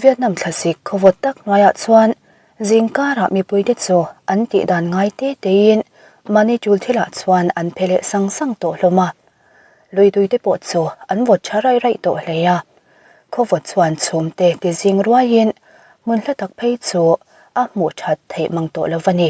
Vietnam thlasik khawvawt tak hnuaiah chuan zingkarah mipuite chu an tih dan ngai te tein mahni tul thilah chuan an phe leh sang sang tawh hlawm a. Lui tuite pawh chu an vawt tha raih raih tawh hle a. Khawvawt chuan chhumte ti zing ruaiin hmun hla tak phei chu a hmuh that theih mang tawh lo a ni.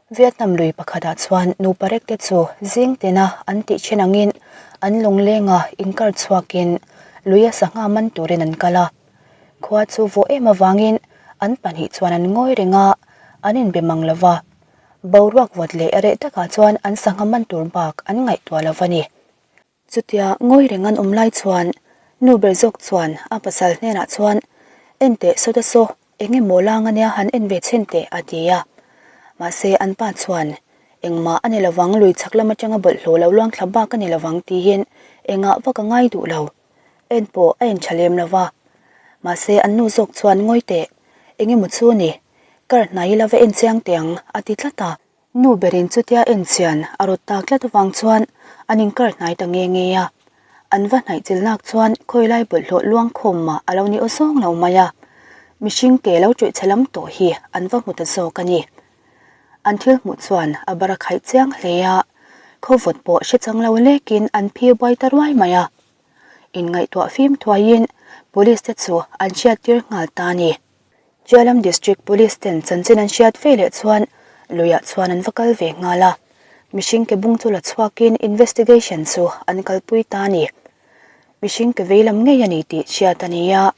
Vietnam lui pakhatah chuan nupa rekte chu zing tina an tih thin angin an lawnglenga inkar chhuakin luia sangha man turin an kal a. Khua chu vawh em avangin an pahnih chuan an ngawi reng a, an inbe mang lo va. Boruak vawt leh reh takah chuan an sangha man tur bak an ngaihtuah lo va ni. Chutia ngawi reng an awm lai chuan nu ber zawk chuan a pasal hnenah chuan, En teh sawta saw, eng emaw lang ania han en ve chhin teh a ti a. Mahse an pa chuan, Engmah a ni lovang, lui chhak lam atanga bawlhhlawh lo luang thla bak a ni lovang tiin engah vak a ngai duh lo. En pawh a en tha lem lo va. Mahse an nu zawk chuan ngawi teh, eng emaw chu ni, kar hnai ila va en chiang teh ang a ti tlat a. Nu berin chutia en chian a rawt tak tlat avang chuan an inkar hnai ta nge nge a. An va hnaih chil nak chuan khawilai bawlhhlawh luang khawm mah a lo ni awzawng lo mai a. Mihring ke lo ṭuih chhe lam tawh hi an va hmu ta zawk a ni. An thil hmuh chuan a bar a khaih chiang hle a, khawvawt pawh hre chang lo lekin an phir buai ta ruai mai a. Inngaihtuah fim thuaiin Police te chu an hriattir nghal ta a ni. Jhelum District Police ten chanchin an hriat ve leh chuan luiah chuan an va kal ve nghal a, mihring ke bung chu la chhuakin investigation chu an kalpui ta a ni. Mihring ke vei lam ngei a ni tih hriat a ni a,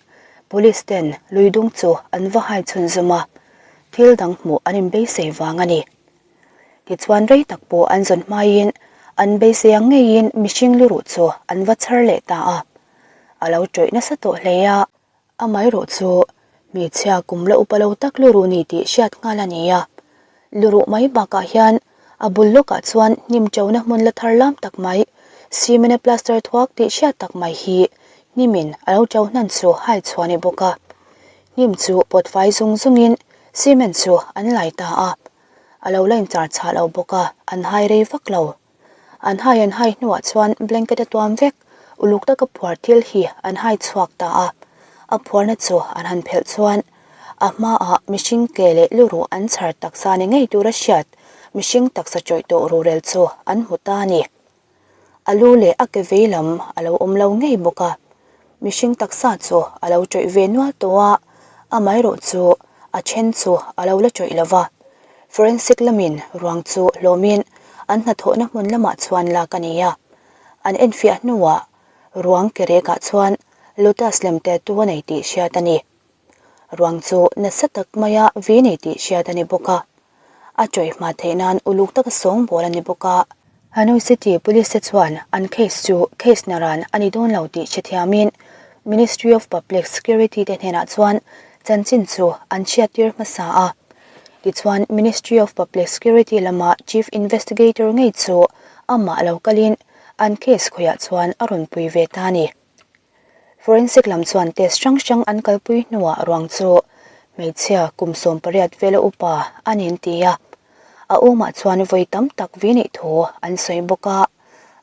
Police ten lui dung chu an va hai chhunzawm a, thil dang hmuh an inbeisei vang a ni. Tichuan rei tak pawh an zawn hmaiin an beisei ang ngeiin mihring luruh chu an va chhar leh ta a, a lo tawih nasa tawh hle a. Amaherawh chu hmeichhia kum la upa lo tak luruh ni tih hriat nghal a ni a. Luruh mai bakah hian a bul lawkah chuan hnim ṭona hmun la thar lam tak mai, cement a plaster thuak tih hriat tak mai hi hnimin a lo ṭo hnan chu hai chhuah a ni bawk a. Hnim chu pawt fai zung zungin cement chu an lai ta a. A lo la inchar chhah lo bawk a, an hai rei vak lo. An hai an hai hnuah chuan blanket a tuam vek, uluk taka phuar thil hi an hai chhuak ta a. A phuarna chu an han phelh chuan a hmaah mihring ke leh luruh an chhar taksa ni ngei tura hriat mihring taksa chawih tawh rurel chu an hmu ta a ni. A lu leh a ke vei lam a lo awm lo ngei bawk a. Mihring taksa chu a lo chawih ve nual tawh a, amaherawh chu a then chu a lo la chawih lo va. Forensic lamin ruang chu hlawmin an hnathawhna hmun lamah chuan lak a ni a. An enfiah hnuah ruang ke rekah chuan Lotus lem tattoo a nei tih hriat a ni. Ruang chu nasa tak maia vi nei tih hriat a ni bawk a. A chawih hma theih nan uluk taka sawngbawl a ni bawk a. Hanoi City Police te chuan an case chu case naran a ni dawn lo tih hrethiamin Ministry of Public Security te hnenah chuan chanchin chu an chhiattir hmasa a. Tichuan Ministry of Public Security lama Chief Investigator ngei chu amah lo kalin an case khawiah chuan a rawn pui ve ta a ni. Forensic lam chuan test hrang hrang an kalpui hnuah ruang chu hmeichhia kum 18 vela upa a nin ti a, a awmah chuan vawi tam tak vi neih thu an sawi bawk a,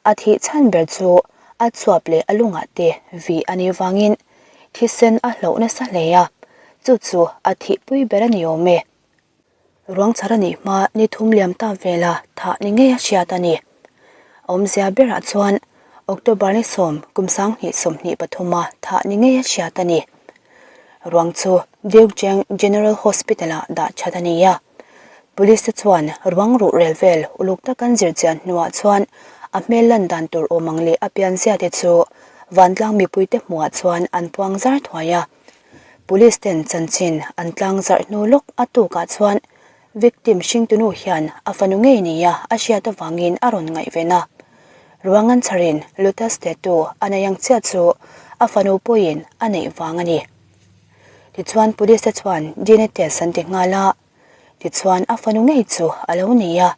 a thih chhan ber chu a chuap leh a lungah te vi a nih vangin thisen a hloh nasa hle a, chu chu a thihpui ber a ni awm e. Ruang chhar a nih hma ni thum liam ta vela thah ni ngei a hriat a ni. Awmzia berah chuan October ni sawm kum 2023 a thah ni ngei a hriat a ni. Ruang chu Deukcheng General Hospital ah dah that a ni a. Police te chuan ruang ruh rel vel uluk tak an zir chian hnuah chuan a hmel lan dan tur awm ang leh a pianzia te chu vantlang mipuite hmuhah chuan an puang zar thuai a. Police ten chanchin an tlang zarh hnu lawk a tukah chuan victim hringtunu hian a fanu ngei nia a hriat avangin a rawn ngaihven a. Ruangan chharin Lotus tattoo a nei ang chiah chu a fanu pawhin a neih vang a ni. Tichuan police te chuan DNA test an ti nghal a, tichuan a fanu ngei chu a lo ni a.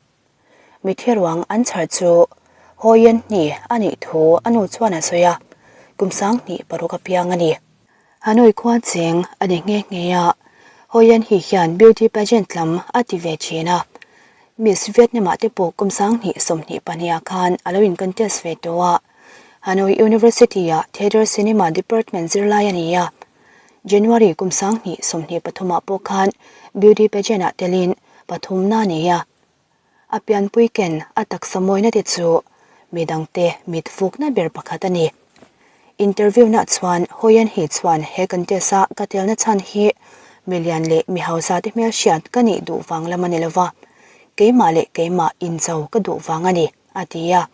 Mitthi ruang an chhar chu Hawian hni a nih thu a nu chuan a sawi a, kum 2006 apiang a ni. Hanoi khua cheng a ni nghe nghe a, Hawian hi hian beauty pageant lam a ti ve thin a. Miss Vietnam ah te pawh kum 2022 ah khan a lo in contest ve tawh a. Hanoi University ah Theatre Cinema Department zirlai a ni a. January kum 2023 ah pawh khan beauty pageant ah telin pathumna a nei a. A pianpui ken a taksa mawina te chu midangte mit fukna ber pakhat a ni. Interview nah chuan Hoyan hi chuan he contest a ka telna chhan hi milian leh mi hausa te hmelhriat ka nih duh vang lam a ni lova, keimah leh keimah incho ka duh vang a ni, a ti a.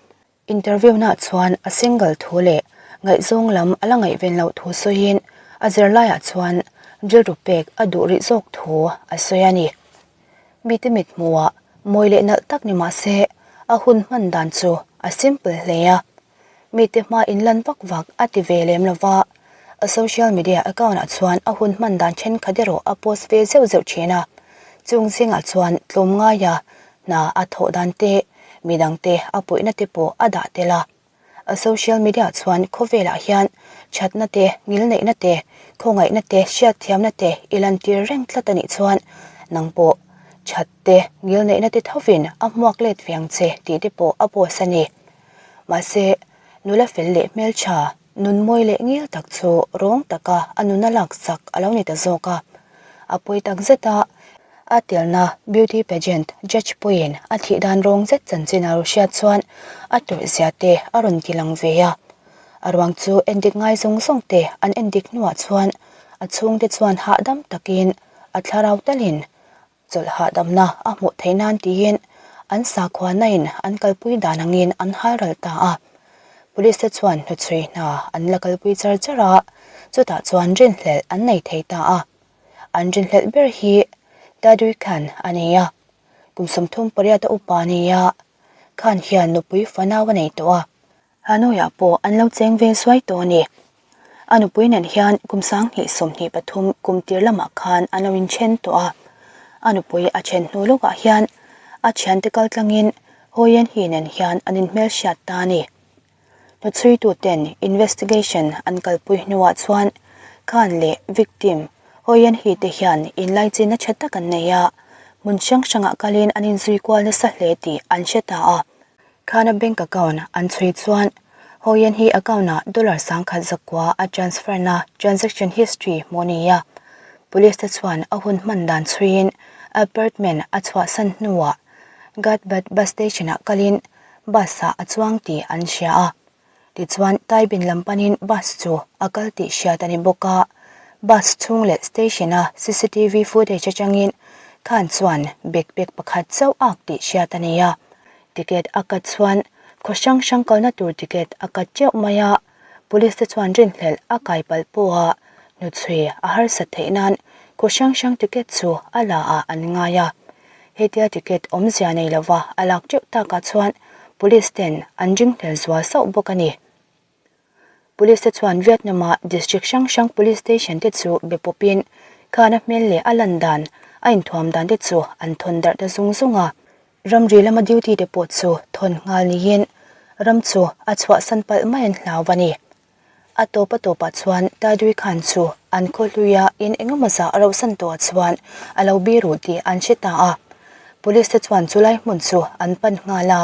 Interview nah chuan a single thu leh ngaihzawng lam a la ngaihven loh thu sawiin a zirlaiah chuan rilru pek a duh rih zawk thu a sawi a ni. Mite mithmuhah mawi leh nalh tak ni mah se a hun hman dan chu a simple hle a. Mite hma inlan vak vak a ti ve lem lo va, a social media account ah chuan a hun hman dan thenkhat erawh a post ve zeuh zeuh thin a. Chung zingah chuan tlawmngaia hna a thawh dan te, midangte a puihna te pawh a dah tel a. A social media chuan khawvelah hian thatna te, ngilneihna te, khawngaihna te, hriatthiamna te i lantir reng tlat a nih chuan nang pawh that te, ngilneihna te thovin a hmuak let ve ang che tih te pawh a post a ni. Mahse, nula fel leh hmeltha, nun mawi leh ngil tak chu rawng taka a nuna laksak a lo ni ta zawk a. A pawi tak zet a, a telna beauty pageant judge pawhin a thih dan rawng zet chanchin a lo hriat chuan a tawihzia te a rawn ti lang ve a. A ruang chu endik ngai zawng zawng te an endik hnuah chuan a chhungte chuan hahdam takin a thlarau talin Chawlh hahdamna a hmuh theih nan tiin an sakhuana in an kalpui dan angin an halral ta a. Police te chuan hnuchhui hna an la kalpui char char a, chutah chuan rinhlelh an nei thei ta a. An rinhlelh ber hi Dadui Khan a ni a, kum 38 a upa a ni a, Khan hian nupui fanau a nei tawh a. Hanoi-ah pawh an lo cheng ve zuai tawh a ni. A nupui nen hian kum 2023 kum tir lamah khan an lo inthen tawh a. A nupui a then hnu lawkah hian a thiante kal tlangin Ho Yen Hee nen hian an inhmelhriat ta a ni. Hnuchhuituten investigation an kalpui hnuah chuan Khan leh victim Ho Yen Hee te hian inlaichinna tha tak an nei a, hmun hrang hrangah kalin an inzui kual nasa hle tih an hre ta a. Khana bank account an chhui chuan Ho Yen hi account ah dollar 10,100 a transfer na transaction history hmuh a ni a. Police te chuan a hun hman dan chhuiin apartment a chhuahsan hnuah Gatbat bus station ah kalin bus ah a chuang tih an hria a. Tichuan Taibin lam panin bus chu a kal tih hriat a ni bawk a. Bus chhung leh station a cctv footage atangin Khan chuan backpack pakhat chauh ak tih hriat a ni a. Ticket a cut chuan khaw hrang hrang kalna tur ticket a cut teuh mai a, police te chuan rinhlelh a kai palh pawha hnuchhui a harsat theih nan khaw hrang hrang ticket chu a la ah an ngai a. Hetia ticket awmzia nei lova a lak teuh takah chuan police ten an ringhlel zual sauh bawk a ni. Police te chuan Vietnam-a district hrang hrang police station te chu be pawpin Khan-a hmel leh a lan dan, a inthuam dan te chu an thawn darh ta zung zung a. Ramri lama duty te pawh chu thawn nghal niin ram chu a chhuahsan palh mai an hlau a ni. A tawp a tawpah chuan Tadui Khan chu an khaw hluia in engemaw zah a rauhsan tawhah chuan a lo biru tih an hre ta a. Police te chuan chulai hmun chu an pan nghal a,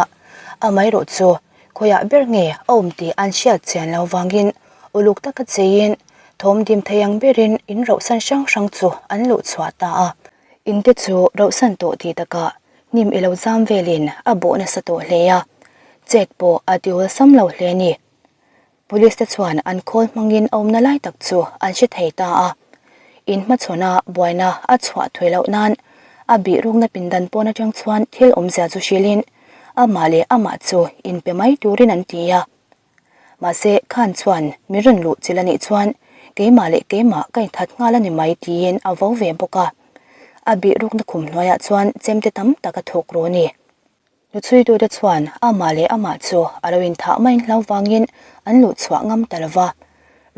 amaherawh chu Khawiah ber nge a awm tih an hriat chian lo vangin uluk taka cheiin thawm dim thei ang berin in rauhsan hrang hrang chu an luh chhuah ta a. In te chu rauhsan tawh tih takah hnim i lo zam velin a bawh nasa tawh hle a, chet pawh a ti awlsam lo hle a ni. Police te chuan an khawl hmangin a awmna lai tak chu an hre thei ta a. In hmachhawna buaina a chhuah thui loh nan a bih rukna pindan pawn atang chuan thil awmzia chu hrilhin amah leh amah chu inpe mai turin an ti a. Mahse, Khan chuan min rawn luh chilh a nih chuan keimah leh keimah ka inthat nghal a ni mai tiin a vo ve bawk a. A bih rukna khum hnuaiah chuan chemte tam tak a thawk ru a ni. Hnuchhuitute chuan amah leh amah chu a lo inthah maiin hlau vangin an luh chhuah ngam ta lo va.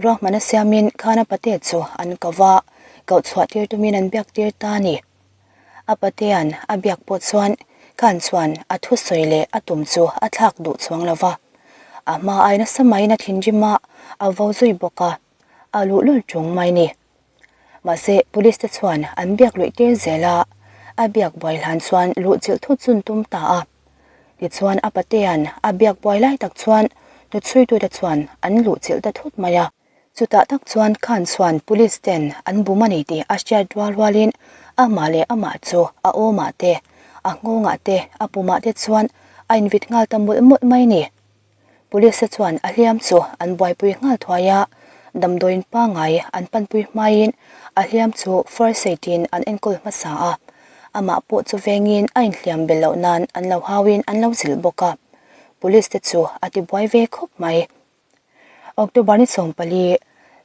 Ruahmana siamin Khana pate chu an ko va, koh chhuah tir tumin an biak tir ta a ni. A patea'n a biak pawh chuan Khan chuan a thusawi leh a tum chu a thlak duh chuang lo va. A hma ai nasa maiin a thinrim a, a vo zui bawk a, a luhlul ṭung mai ni. Mahse, police te chuan an biak luih tir zel a, a biak buai hlan chuan luh chilh thut chun tum ta a. Tichuan a patea'n a biak buai lai tak chuan hnuchhuitute chuan an luh chilh ta thut mai a. Chutah tak chuan Khan chuan police ten an bum a ni tih a hriat rual rualin amah leh amah chu a awmah te, a nghawngah te, a pumah te chuan a invit nghal ta mawlh mawlh mai ni. Police te chuan a hliam chu an buaipui nghal thuai a, damdawiin pangngai an panpui hmaiin a hliam chu first aid in an enkawl hmasa a, amah pawh chu vengin a inhliam belh loh nan an lo hauin an lo zilh bawk a, police te chu a tibuai ve khawp mai. October ni 14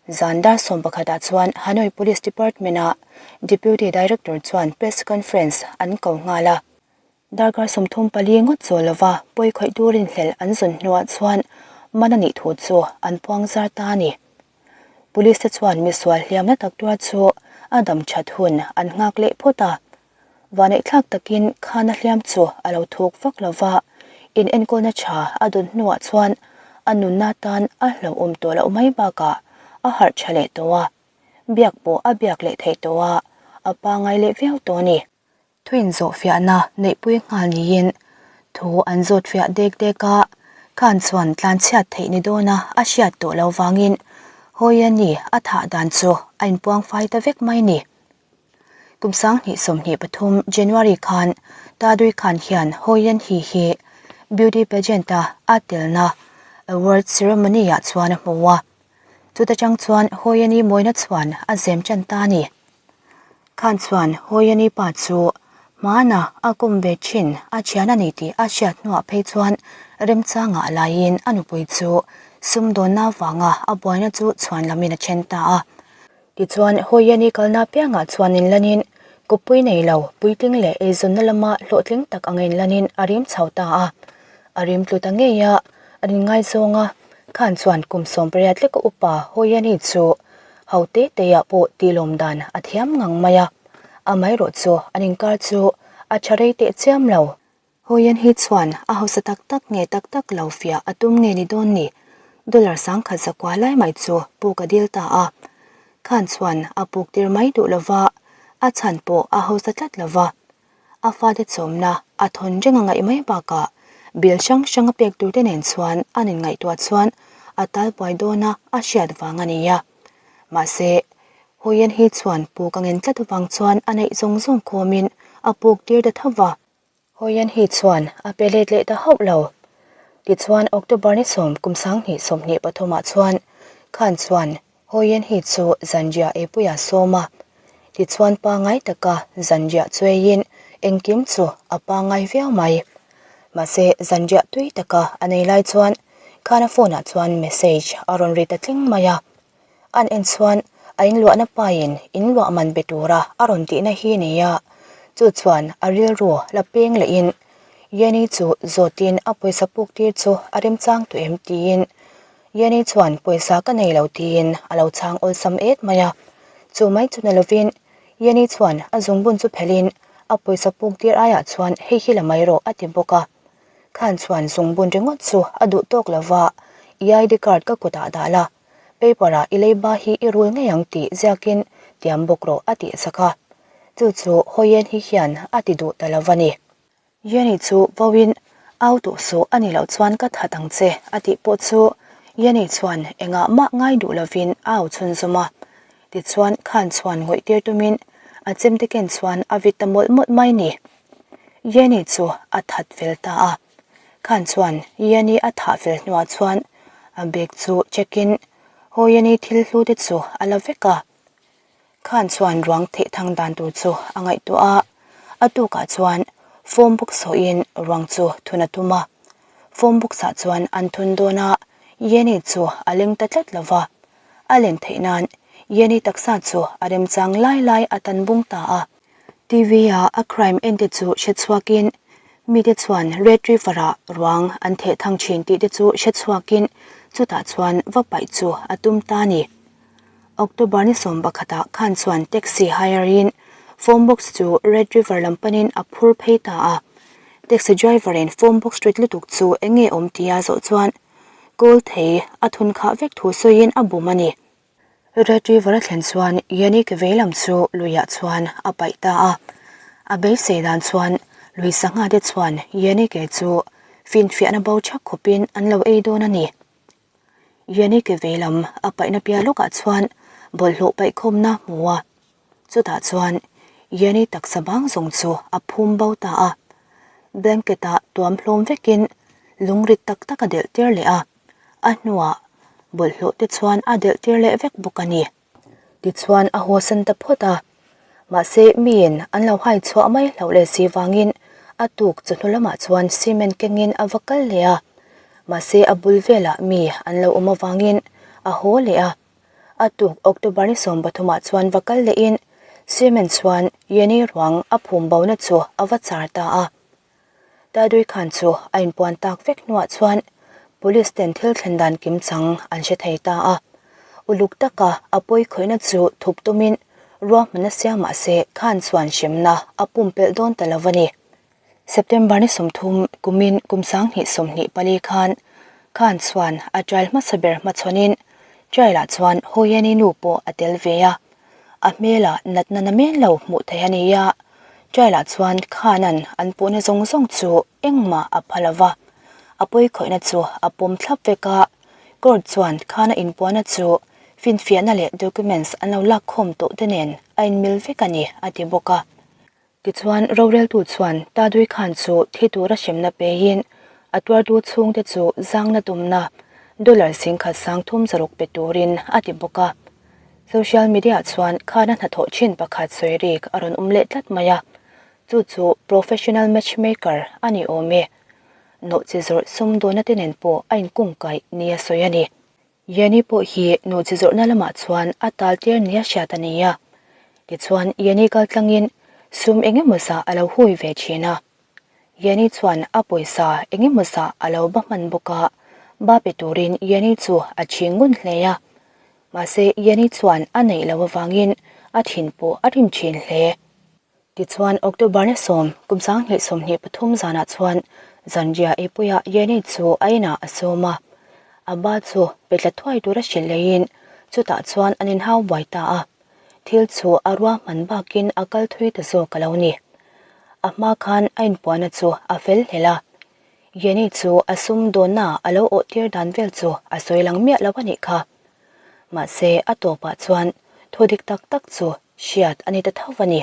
zan dar 11 ah chuan Hanoi Police Department ah Deputy Director chuan press conference an ko nghal a. Darkar 34 ngawt chawl lova pawi khawih turin hlelh an zawn hnuah chuan man a nih thu chu an puang zar ta a ni. Police te chuan misual hliamna tak tuar chu a dam that hun an nghak leh phawt a. Vaneihthlak takin khana hliam chu a lo thuk vak lova, in enkawlna tha a dawn hnuah chuan a nunna tan a hlauhawm tawh loh mai bakah a harh tha leh tawh a, biak pawh a biak leh theih tawh a, a pangai leh viau tawh a ni. Thuin zawhfiahna neihpui nghal niin thu an zawtfiah dek dek a, Khan chuan tlanchhiat theih ni dawna a hriat tawh lo vangin Hawiani a thah dan chu a inpuang fai ta vek mai ni. Kum 2023 January khan Tadui Khan hian Hawian hi hi beauty pageant-a a telna award ceremony-ah chuan a hmu a, chuta tang chuan Hawiani mawina chuan a zem tan ta a ni. Khan chuan Hawiani pa chu hmana a kum ve thin a thian a ni tih a hriat hnuah phei chuan remchangah laiin a nupui chu sumdawnna vanga a buaina chu chhuan lamin a then ta a. Tichuan Hawiani kalna piangah chuan inlanin kuppui nei lo puitling leh eizawnna lama hlawhtling tak anga inlanin a rim chho ta a. A rim tlu ta ngei a, a inngaizawng a, Khan chuan kum 18 leka upa Hawiani chu Ho te te ah pawh tilawm dan a thiam ngang mai a, amaherawh chu an inkar chu a tha rei teh chiam lo. Hawian hi chuan a hausa tak tak nge tak tak lo fiah a tum nge ni dawn ni, dollar 10,000 zakua lai mai chu puk a dil ta a. Khan chuan a puk tir mai duh lova, a chhan pawh a hausa tlat lova. A fate chawmna a thawn reng a ngaih mai bakah bill hrang hrang a pek turte nen chuan an inngaihtuah chuan a tal buai dawna a hriat vang a ni a. Mahse, Huian hi chuan puk a ngen tlat avang chuan a neih zawng zawng khawmin a puk tir ta tho va. Huian hi chuan a pe let leh ta hauh lo. Tichuan October ni sawm kum 2023 ah chuan Khan chuan Hawian hi chu zanriah eipuia sawm a, tichuan pangai taka zanriah chuaiin engkim chu a pangai viau mai. Mahse zanriah tui taka a nei lai chuan khana phone ah chuan message a rawn ri ta tling mai a. An en chuan a inluahna pain inluah man be tura a rawn tihna hi ni a, chu chuan a rilru la peng lehin Yenny chu zawtin a pawisa puk tir chu a remchang tawh em tiin Yenny chuan pawisa ka nei lo tiin a lo chhang awlsam et mai a. Chu mai chu ni lovin Yenny chuan a zungbun chu phelhin a pawisa puk tir aiah chuan hei hi la mai rawh a ti bawk a. Khan chuan zungbun ringawt chu a duh tawk lova, I ID card ka kutah dah la, paper ah i leiba hi i rul ngei ang tih ziakin tiam bawk rawh a tih sak a. Chu chu Hawiyen hi hian a ti duh ta lo va ni. Yenny chu vawin au duh suh a nih loh chuan ka that ang che a tih pawh chu Yenny chuan engah mah ngai duh lovin a au chhunzawm a. Tichuan Khan chuan ngawih tir tumin a chemte ken chuan a vit ta mawlh mawlh mai ni. Yenny chu a that fel ta a. Khan chuan Yenny a thah fel hnuah chuan a bag chu check in haw Yenny thil hlu te chu a la vek a. Khan chuan ruang theih thang dan tur chu a ngaihtuah a, a tukah chuan form box sawhin ruang chu thun a tum a. Form box ah chuan an thun dawn a, Yenny chu a leng ta tlat lo va. A len theih nan Yenny taksa chu a remchang lai lai a tan bung ta a. TV ah a crime en te chu hre chhuakin mite chuan Red River ah ruang an theh thang thin tih te chu hre chhuakin chutah chuan va paih chu a tum ta a ni. October ni 11 ah khan chuan taxi hire in phone box chu Red River lam panin a phur phei ta a. Taxi driver in phone box rit lutuk chu eng nge awm tia zawh chuan kawl thei a thun khah vek thu sawiin a bum a ni. Red River a thlen chuan Yannick veilam chu luiah chuan a paih ta a. A beisei dan chuan lui sangha te chuan Yannick-e chu finfiahna bo thak khawpin an lo ei dawn a ni. Jenny ke veilam a paihna piah lawkah chuan bawlhhlawh paihkhawmna a hmu a. Chutah chuan Jenny taksa bang zawng chu a phum bo ta a. Blanket ah tuam hlawm vekin lungrit tak tak a delh tir leh a, a hnuah bawlhhlawh te chuan a delh tir leh vek bawk a ni. Tichuan a hawsan ta phawt a, mahse miin an lo hai chhuah mai hlauh leh si vangin a tuk chawhnu lamah chuan cement kengin a va kal leh a, mahse a bul velah mi an lo awm avangin a haw leh a. A tuk October ni 13 ah chuan va kal lehin cement chuan Yeni ruang a phum bona chu a va char ta a. Tadui Khan chu a inpuan tak vek hnuah chuan Police ten thil thlen dan kim chang an hre thei ta a. Uluk taka a pawi khawihna chu thup tumin ruahmanna siam mah se Khan chuan hremna a pumpelh dawn ta lo a ni. September ni 30 kumin kum 2024 khan Khan chuan a trial hmasa ber hmachhawnin trial ah chuan Hoyani nu pawh a tel ve a. A hmelah natna na men lo hmuh theih a ni a, trial ah chuan Khan-a'n an puhna zawng zawng chu engmah a pha lo va, a pawikhawihna chu a pawm thlap vek a, court chuan Khan-a inpuahna chu finfiahna leh documents an lo lakkhawm tawh te nen a inmil vek a ni a ti bawk a. Tichuan, roreltu chuan Tadui Khan chu thi tura hremna peiin a tuartu chhungte chu zangna tumna dollar 10,360 pe turin a ti bawk a. Social media chuan Khan-a hnathawh thin pakhat sawi rik a rawn awm leh tlat mai a, chu chu professional matchmaker a ni awm e. Nawhchi zawrh sumdawna te nen pawh a inkungkaih nia sawi a ni. Yeni pawh hi nuchi zawrhna lamah chuan a tal tir nia hriat a ni a. Tichuan, Yeni kal tlangin sum eng emaw zah a lo hui ve thin a. Yeni chuan a pawisa eng emaw zah a lo ba hman bawk a, ba pe turin Yeni chu a chhing ngun hle a. Mahse, Yeni chuan a neih loh avangin a thin pawh a rim thin hle. Tichuan, October ni 10, kum 2023 zanah chuan zanriah eipuiah Yeni chu a inah a sawm a. A ba chu pe tla thuai tura hrilh leiin chutah chuan an inhau buai ta a. Thil chu a ruahman bakin a kal thui ta zawk a lo ni. A hma khan a inpuahna chu a fel hlel a. Yeni chu a sum dawnnaah a lo awh tir dan vel chu a sawi lang miah lo a nih kha. Mahse, a tawpah chuan thu dik tak tak chu hriat a ni ta tho a ni.